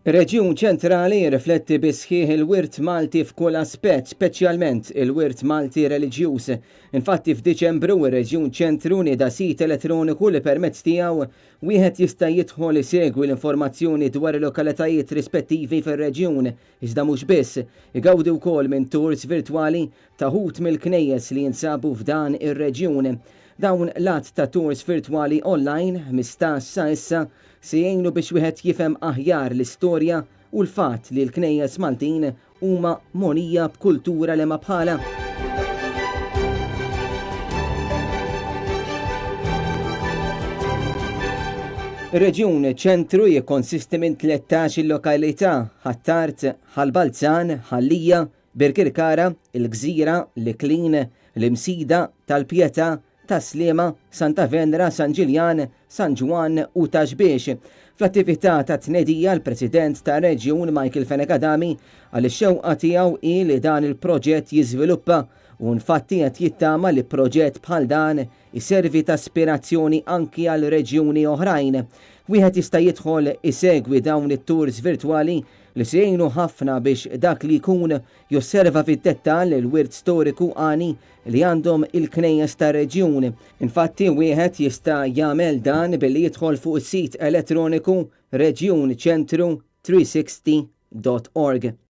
Ir-Reġjun Ċentrali jirrifletti bis-sħiħ il-wirt Malti f'kull aspett, speċjalment il-wirt Malti reliġjuż. Infatti f'Diċembru ir-Reġjun Ċentru nieda sit elettroniku li permezz tiegħu wieħed jista' jidħol isegwi l-informazzjoni dwar il-lokalitajiet rispettivi fir-reġjun, iżda mhux biss, igawdi wkoll minn tours virtwali ta' wħud mill-knejjes li jinsabu f'dan ir-reġjun. Dawn l-għadd ta' tours virtwali online, 15 sa issa, se jgħinu biex wieħed jifhem aħjar l-istorja u l-fatt li l-knejjes Maltin huma mogħnija b'kultura li ma bħalha. Ir-reġjun Ċentru jikkonsisti minn 13-il lokalità, Ħ'Attard, Ħal Balzan, Ħal Lija, Birkirkara, il-Gżira, l-Iklin, l-Imsida, Tal-Pietà, Tas-Sliema, Santa Venera, San Ġiljan, San Ġwann u Ta' Xbiex. Fl-attività ta' tnedija l-President tar-Reġjun Michael Fenech Adami qal li x-xewqa tiegħu hi li dan il-proġett jiżviluppa u nfatti qed jittama li proġett bħal dan iservi ta' spirazzjoni anki għal reġjuni oħrajn. Wieħed jista' jidħol isegwi dawn it-tours virtwali li se jgħinu ħafna biex dak li jkun josserva fid-dettall il-wirt storiku għani li għandhom il-knejjes tar-reġjun. Infatti wieħed jista' jagħmel dan billi jidħol fuq is-sit elettroniku reġjunċentru 360 dot org.